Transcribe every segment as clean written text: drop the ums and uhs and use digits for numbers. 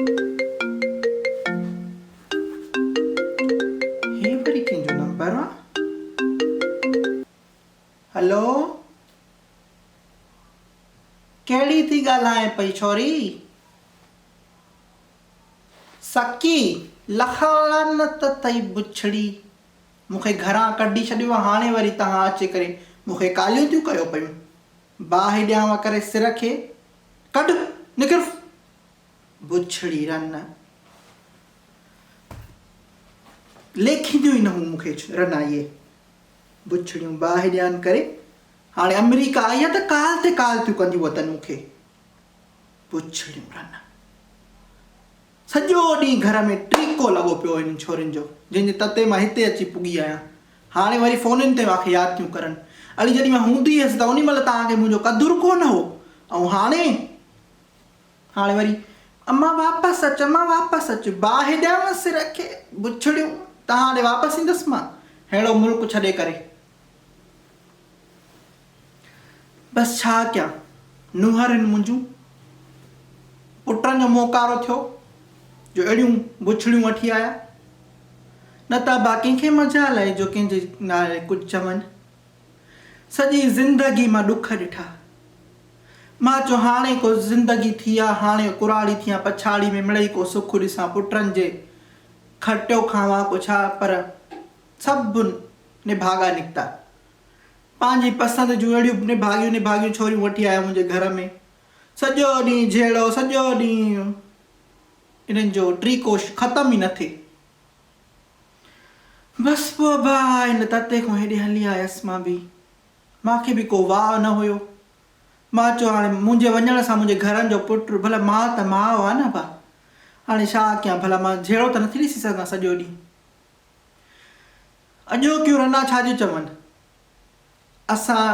هي وري ڪنهن جو نمبر آ؟ هلو ڪهڙي ٿي ڳالهائين پئي ڇوري؟ سڪي، لک لعنت اٿئي بڇڙي، مون کي گهران ڪڍي ڇڏيو آ هاڻي وري توهان اچي ڪري مون کي ڪاليون ٿيون ڪيو پيون. باهه ڏيانو ڪري سر کي، ڪڍ نڪر بڇڙي رن. ليکينديون ئي نه هون مون کي رن اهي. بڇڙيون باهه ڏيان ڪري هاڻي آمريڪا آئي آ ته ڪال تي ڪال ٿيون ڪنديون وتن مون کي. بڇڙيون رن. سڄو ڏينهن گهر ۾ ٽيڪو لڳو پيو هو انهن ڇورين جو، جنهن جي تتي مان هتي اچي پڳي آهيان. هاڻي وري فونن تي مان کي ياد ٿيون ڪرن. اڙي جڏهن مان هوندي هيس ته انهي مهل توهان کي منهنجو قدر ڪو نه هو ۽ هاڻي؟ هاڻي وري امان واپس اچ، امان واپس اچ. باهه ڏيانو سر کي، بڇڙيون، توهان ڏي واپس ايندس مان، ههڙو ملڪ ڇڏي ڪري. بس ڇا ڪيان، نونهرن منهنجون، پٽن جو منهن ڪارو ٿيو جو اهڙيون بڇڙيون وٺي آيا. نه ته ابا ڪنهن کي مجال آهي جو ڪنهن جي نالي ڪجهه چون. سڄي زندگي مان ڏک ڏٺا. مان چيو هاڻي ڪو زندگي ٿي آ، هاڻي ڪراڙي ٿيان پڇاڙي ۾ مڙئي ڪو سک ڏسان پٽن جي کٽيو کاوان ڪو ڇا پر سڀ نڀاڳا نڪتا. پنهنجي پسند جون اهڙيون نڀاڳيون نڀاڳيون ڇوريون وٺي آيا منهنجي گهر ۾. سڄو ڏينهن جهيڙو، سڄو ڏينهن انهن جو ٽريڪو ختم ئي نه ٿئي. بس پوء ڀاء ان تتي کان هيڏي هلي آيس مان به. مان کي به ڪو واء نه هيو. مان چيو هاڻي منهنجي وڃڻ سان منهنجي گهرن جو پٽ ڀلا ماء ته ماء آ نه ڀاء. هاڻي ڇا ڪيان ڀلا مان جهيڙو ته نٿي ڏسي سگهان سڄو ڏينهن. اڄوڪيون رنا ڇا جون چون. اسان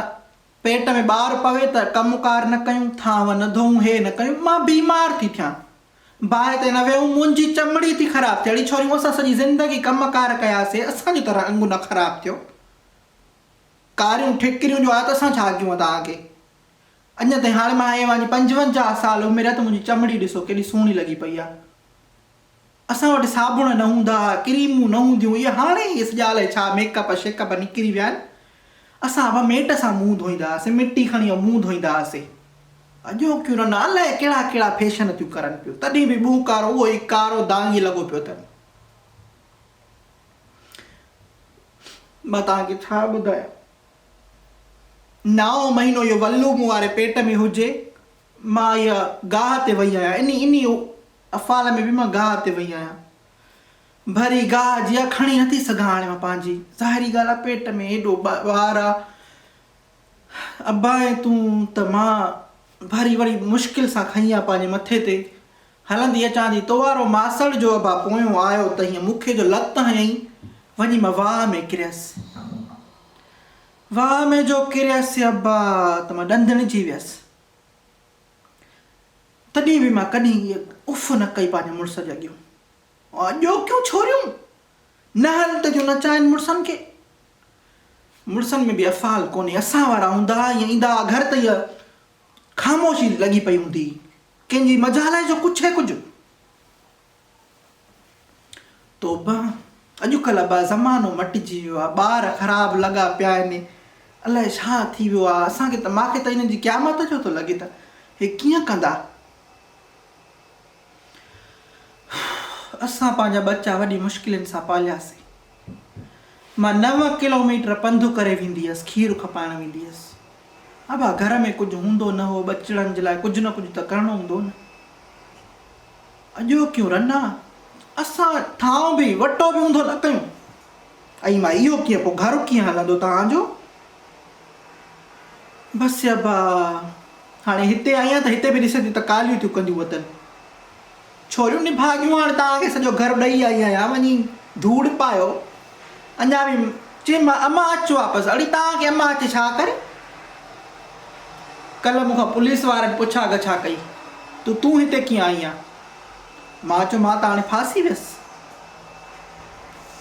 پيٽ ۾ ٻار پوي ته ڪم ڪار نه ڪيون، ٿانو نه ڌوئون، هي نه ڪيون، مان بيمار ٿي ٿيان. باهه تي نه ويهون، منهنجي چمڙي ٿي خراب ٿئي. اڙي ڇوريون اسان سڄي زندگي ڪم ڪار ڪياسي، اسان جو ته رنگ نه خراب ٿيو. ڪاريون ٺڪريون جو آهي ته اسان ڇا ڪيون توهان کي. اڃا تائين هاڻي مان آهيان 55 سال عمر آهي ته منهنجي چمڙي ڏسو ڪيڏي سهڻي لڳي پئي آهي. اسان وٽ صابڻ نه هوندا ها، ڪريمون نه هونديون هيون، هاڻي اهي سڄا الائي ڇا ميڪ اپ شيڪ اپ نڪري ويا آهن. اسان به ميٽ سان منهن ڌوئيندا هئاسين، مٽي کڻي ۽ منهن ڌوئيندا هئاسين. اڄوڪيون رن الائي ڪهڙا ڪهڙا فيشن ٿيون ڪرن پيون، تڏهن به منهن ڪارو اهو ئي ڪارو دانگي لڳو پيو اٿن. مان توهان کي ڇا ٻڌايان. نائون مهينو اهو ولو مون واري پيٽ ۾ هجي، مان اها گاهه تي وئي آهيان. انهي انهي افعال ۾ به مان گاهه تي وئي آهيان. ڀري گاهه جي آ کڻي نٿي سگهان هاڻي مان پنهنجي. ظاهري ڳالهه آ پيٽ ۾ ايڏو ٻار آ. ابا ۽ تون ته مان ڀري وڙي مشڪل سان کنئي آ پنهنجي مٿي تي. هلندي اچان ٿي. تو وارو ماسڙ جو ابا پويون آيو ته هيئن مون کي جو لت هنيائين وڃي مان واهه ۾ ڪريس. واهه ۾ جو ڪريس ابا ته مان ڏندڻجي ويس. تڏهن به مان ڪڏهن اها اف نه ڪئي پنهنجي مڙس جي اڳيون. اڄوڪيون ڇوريون نهن ته ٿيون نچائين مڙسن کي. مڙسن ۾ به افعال ڪونهي. اسان وارا هوندا ها ائين ايندا ها گهر ته اها خاموشي لڳي پئي هوندي هئي. ڪنهن جي مجال آهي جو ڪڇي ڪجهه. توبه اڄڪلهه ابا زمانو مٽجي ويو آ ٻار خراب لڳا پيا آهن الائي ڇا ٿي ويو آ اسان کي ته مان کي ته انهن جي قيامت جو ٿو لڳي ته هي ڪيئن ڪندا اسان پنهنجا ٻچا وڏي مشڪلين سان پالياسين مان نو ڪلوميٽر پنڌ ڪري ويندي هيس کير کپائڻ ويندي هيس ابا گهر ۾ ڪجهه هوندو نه هو ٻچڙن جي لاء ڪجهه نه ڪجهه ته ڪرڻو هوندو نه. اڄوڪيون رنا، اسان ٿانء به وٽو به اونڌو نه ڪيون. ائي مان اهو ڪيئن پوء گهر ڪيئن هلندو توهان جو؟ بس ابا هاڻي هتي آئي آهيان ته هتي به ڏسين ٿي ته ڪاليون ٿيون ڪنديون وتن. ڇوريون نڀاڳيون هاڻي توهان کي سڄو گهر ڏئي آئي آهيان وڃي ڌوڙ پايو. اڃا به چيم امان اچ واپس. اڙي توهان کي امان اچي ڇا ڪري؟ ڪلهه مون کان پوليس وارن پڇا ڳڇا ڪئي ته تون هتي ڪيئن آئي آن؟ مان چيو مان ته هاڻي ڦاسي ويس.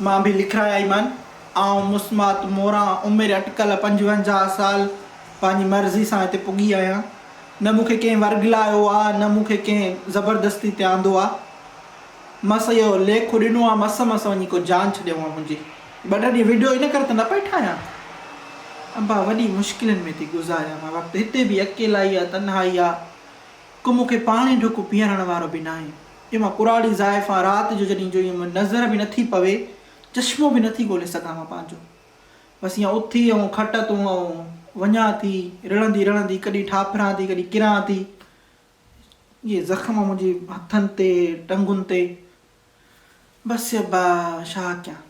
مان به لکرائي آئي مان. آئون مسمات موران عمر اٽڪل 55 سال پنهنجي مرضي سان هتي پڳي آهيان. نه مون کي ڪنهن ورغلايو آ نه مون کي ڪنهن زبردستي تي آندو آ. مس اهو ليکو ڏنو آ مس مس وڃي ڪو جان ڇڏيو آ منهنجي. ٻه ٽي ڏينهن وڊيو ان ڪري ته نه پئي ٺاهيان. ابا وڏي مشڪلن ۾ ٿي گذاريان مان وقت. هتي به اڪيلائي آ تنهائي آ. ڪو مون کي پاڻي ڍڪ پيئارڻ وارو به ناهي. جو مان ڪراڙي زائفان رات جو جڏهن جو ائين نظر به نٿي پوي چشمو به نٿي ڳولي سگهان مان پنهنجو. بس ائين اٿي ۽ کٽ تون ۽ وڃان ٿي رڙندي رڙندي ڪڏهن ٺاپران ٿي ڪڏهن ڪران ٿي. اهي زخم منهنجي هٿن تي ٽنگن تي. بس ابا ڇا ڪيان.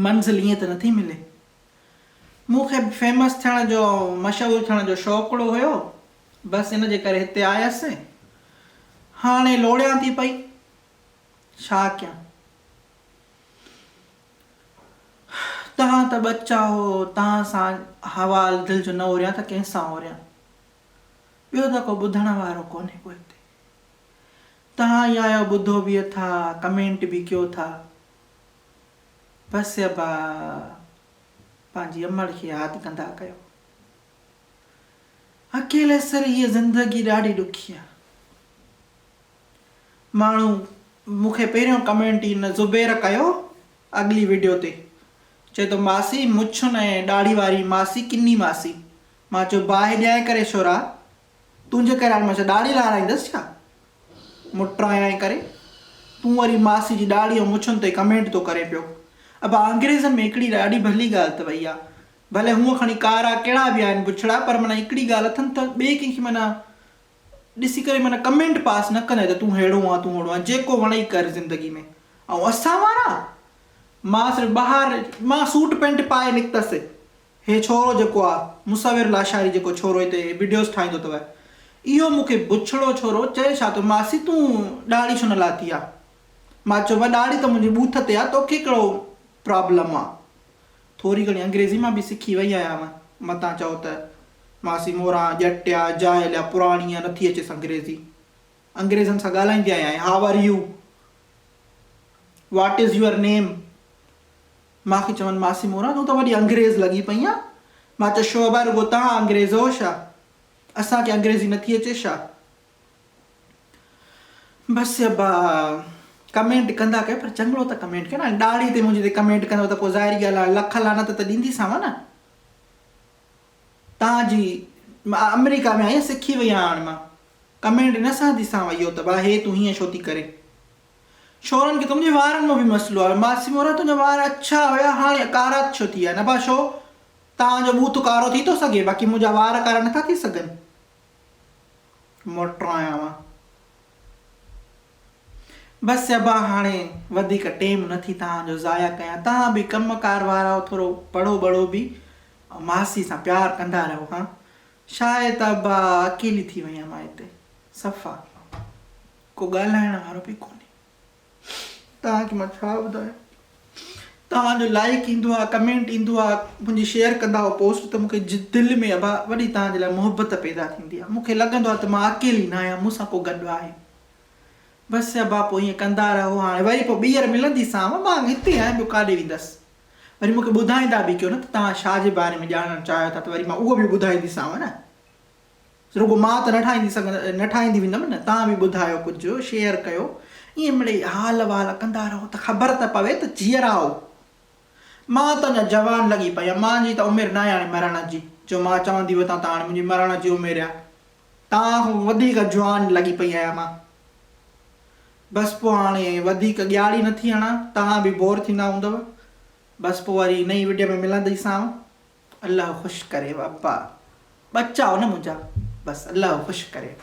منزل ائين ته نٿي ملي. مون کي به فيمس ٿيڻ جو ۽ مشهور ٿيڻ جو شوقڙو هيو. بس ان جي ڪري هتي آيس. هاڻي لوڙيان ٿي پئي. ڇا ڪيان. توهان ته ٻچا هو، توهان سان حوال دل جو نه اوريان ته ڪنهن سان اوريان. ٻيو ته ڪو ٻڌڻ وارو ڪونهي ڪو هتي. توهان ئي آهيو ٻڌو به اٿا ڪمينٽ به ڪيو ٿا. بس ابا پنهنجي امڙ کي ياد ڪندا ڪيو. اڪيلي سر هيء زندگي ڏاڍي ڏکي آ. ماڻهو مون کي پهريون ڪمينٽ ئي ان زبير ڪيو اڳلي وڊيو تي چئي ٿو ماسي مڇن ۽ ڏاڙهي واري ماسي ڪني ماسي مان چيو باهه ڏيانء ڪري ڇورا تنهنجي ڪري هاڻي مان ڇا ڏاڙهي لارائيندس ڇا مٽرايانء ڪري تون وري ماسي جي ڏاڙهي ۽ مڇن تي ڪمينٽ ٿو ڪرين پيو ابا انگريزن ۾ هڪڙي ڏاڍي ڀلي ڳالهه ته وئي آ ڀلي هونء کڻي ڪارا ڪهڙا به آهن بڇڙا پر معنيٰ هڪڙي ڳالهه اٿن ته ٻئي ڪنهن کي معنيٰ ڏسي ڪري معنيٰ ڪمينٽ پاس نه ڪندي ته تون ههڙو آن تون هوڙو آن جيڪو وڻئي ڪر زندگي ۾ ۽ اسان وارا مان صرف ٻاهر مان سوٽ پينٽ پائي نڪتس هي ڇورو جيڪو آ مصور لاشاري جيڪو ڇورو هتي وڊيوز ٺاهيندو اٿو اهو مون کي بڇڙو ڇورو چئي ڇا ٿو ماسي تون ڏاڙهي ڇو نه لاٿي آ مان چيو مان ڏاڙهي ته منهنجي ٻوٿ تي آ توکي ڪهڙو پرابلم آ ٿوري گهڻي انگريزي مان به سکي وئي آهيان متان چئو ته ماسي موران ڄٽ آ، جاهل آ، پراڻي آ، نٿي اچيس انگريزي. انگريزن سان ڳالهائيندي آهيان how are you? What is your name? مان کي چون ماسي موران تون ته وڏي انگريز لڳي پئي آن. مان چيو شو ابا رڳو توهان انگريز هو ڇا؟ اسان کي انگريزي نٿي اچي ڇا؟ بس ابا ڪمينٽ ڪندا ڪيو پر چڱڙو ته ڪمينٽ ڪيو نه هاڻي ڏاڙهي تي منهنجي تي ڪمينٽ ڪندو ته پوء ظاهري ڳالهه آهي لک لعنت ته ڏينديسانو نه تان جي مان آمريڪا ۾ آهيان سکي وئي آهيان هاڻي مان ڪمينٽ نه سهنديسانو اهو ته ڀا هي تون هيئن ڇو ٿي ڪرين شورن کي ته منهنجي وارن مان به مسئلو آهي ماسي مورا تنهنجا وار اڇا هيا هاڻي ڪارا ڇو ٿي ويا نه ڀا شو تان جو ٻوٿ ڪارو ٿي ٿو سگهي باقي منهنجا وار ڪارا نٿا ٿي سگهن موٽرايان مان. بس ابا هاڻي وڌيڪ ٽيم نه ٿي توهان جو ضايع ڪيان. توهان به ڪم ڪار وارا آهيو ٿورو پڙهو ٻڙهو به ۽ ماسي سان پيار ڪندا رهو هان. شايد ته ابا اڪيلي ٿي وئي آهيان مان هتي صفا ڪو ڳالهائڻ وارو به ڪونهي. توهان کي مان ڇا ٻڌايان. توهان جو لائيڪ ايندو آ ڪمينٽ ايندو آ منهنجي شيئر ڪندا آهو پوسٽ ته مونکي دل ۾ ابا وڏي توهان جي لاء محبت پيدا ٿيندي آ مونکي لڳندو آ ته مان اڪيلي نه آهيان مون سان ڪو گڏ آهي بس ابا پوء ائين ڪندا رهو هاڻي وري پوء ٻيهر ملنديسانو مان هتي آهيان ٻيو ڪاڏي ويندس وري مونکي ٻڌائيندا به ڪيو نه ته توهان ڇا جي باري ۾ ڄاڻڻ چاهيو ٿا ته وري مان اهو به ٻڌائينديسانو نه. رڳو مان ته نه ٺاهيندي سگهندس نه ٺاهيندي ويندم نه توهان به ٻڌايو ڪجهه شيئر ڪيو ائين مڙئي حال احوال ڪندا رهو ته خبر ته پوي ته جيئرا آهو مان ته اڃا جوان لڳي پئي آهيان مان جي ته عمر ناهي هاڻي مرڻ جي جو مان چوندي وتان ته هاڻي منهنجي مرڻ جي عمر آهي توهان کان وڌيڪ جوان لڳي پئي آهيان مان بس پوء هاڻي وڌيڪ ڳياڙي نٿي هڻان توهان به بور ٿيندا هوندؤ بس پوء وري نئين وڊيو ۾ ملنديسانو. الله خوش ڪريو ابا ٻچا نه منهنجا بس الله خوش ڪريو.